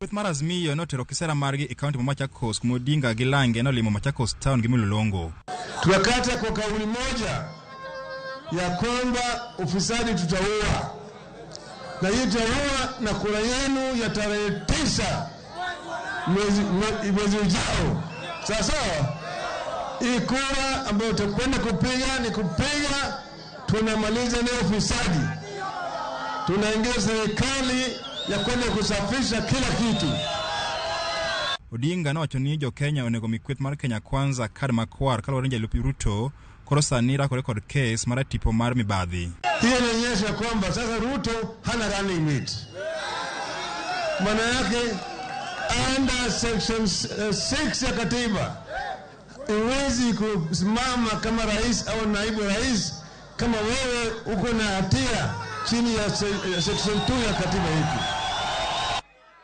Kweth mar Azimio notero kisera margi e kaunti ma Machakos kuma Odinga gi Lange nolimo Machakos town gi Mulolongo. Tunakata kwa kauli moja ya kwamba ufisadi tutaua, na hii tutaua na kura yenu ya tarehe 9 mwezi ujao. Sawa sawa? Hii kura ambayo tutakwenda kupiga ni kupiga, tunamaliza na ufisadi, tunaingia serikali ya kwenda kusafisha kila kitu. Odinga nowacho ni jo Kenya onego mi kweth mar Kenya Kwanza kad makwar kaluwore ni jalup Ruto koro sani rakore kod kes mar tipo mar mibadhi. Hiyo inaonyesha kwamba sasa Ruto hana running mate. Maana yake under section 6 ya katiba huwezi kusimama kama rais au naibu rais kama wewe uko na hatia chini ya section 2 ya katiba yetu.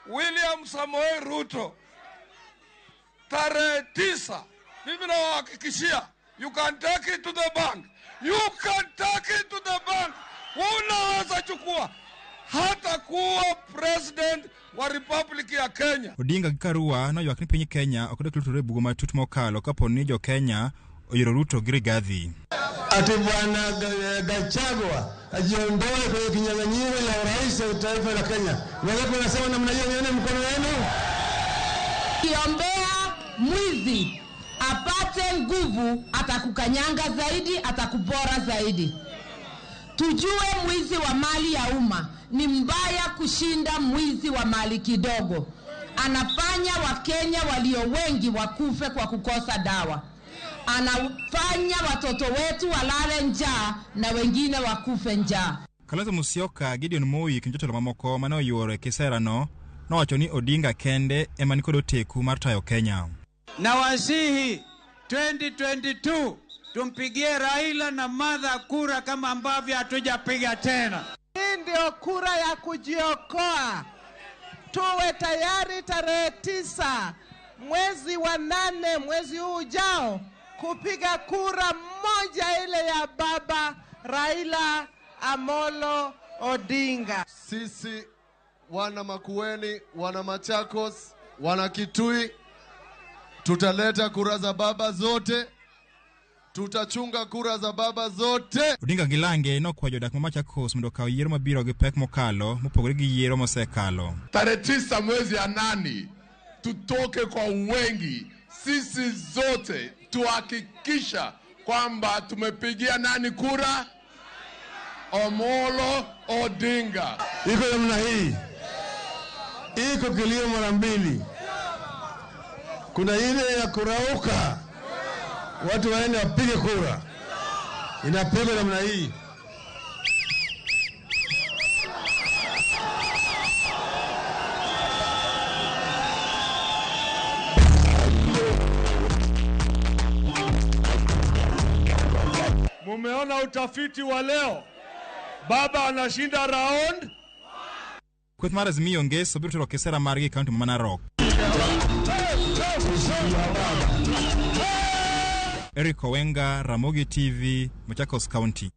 William Samoei Ruto tarehe 9, mimi nawahakikishia, you can take it to the bank. You can take it to the bank. Unaweza chukua hata kuwa president wa Republic ya Kenya. Odinga gi Karua noywak ni piny Kenya ok dok lutere e bugo matut mokalo kapo ni jo Kenya oyiero Ruto gi Rigathi. Ati bwana Gachagua ajiondoe kwenye kinyang'anyiro ya urais wa taifa la Kenya. Wangapi wanasema namna hiyo? Nione mkono wenu. Kiombea mwizi apate nguvu, atakukanyanga zaidi, atakubora zaidi. Tujue mwizi wa mali ya umma ni mbaya kushinda mwizi wa mali kidogo. Anafanya Wakenya walio wengi wakufe kwa kukosa dawa. Anafanya watoto wetu walale njaa na wengine wakufe njaa. Kalonzo Musyoka, Gideon Moi kendo jotelo mamoko mane oyuoro e kiserano nowacho ni Odinga kende ema nikod oteku mar tayo Kenya. Nawasihi 2022 tumpigie Raila na Martha kura kama ambavyo hatujapiga tena. Hii ndio kura ya kujiokoa. Tuwe tayari tarehe 9 mwezi wa 8 mwezi huu ujao kupiga kura moja ile ya baba Raila Amolo Odinga. Sisi wana Makueni, wana Machakos, wana Kitui tutaleta kura za baba zote, tutachunga kura za baba zote. Odinga gi Lange nokwayo jodak ma Machakos mondo okaw yiero mabiro gi pek mokalo mopogore gi yiero mosekalo. Tarehe 9 mwezi ya 8 tutoke kwa wengi, sisi zote tuhakikisha kwamba tumepigia nani kura? Amolo Odinga. Iko namna hii, iko kilio mara mbili. Kuna ile ya kurauka, watu waende wapige kura, inapigwa namna hii. Mumeona utafiti wa leo, baba anashinda round. Kweth mar Azimio ngeso biro tero kisera margi e kaunti ma Narok. Eric Owenga, Ramogi TV, Machakos County.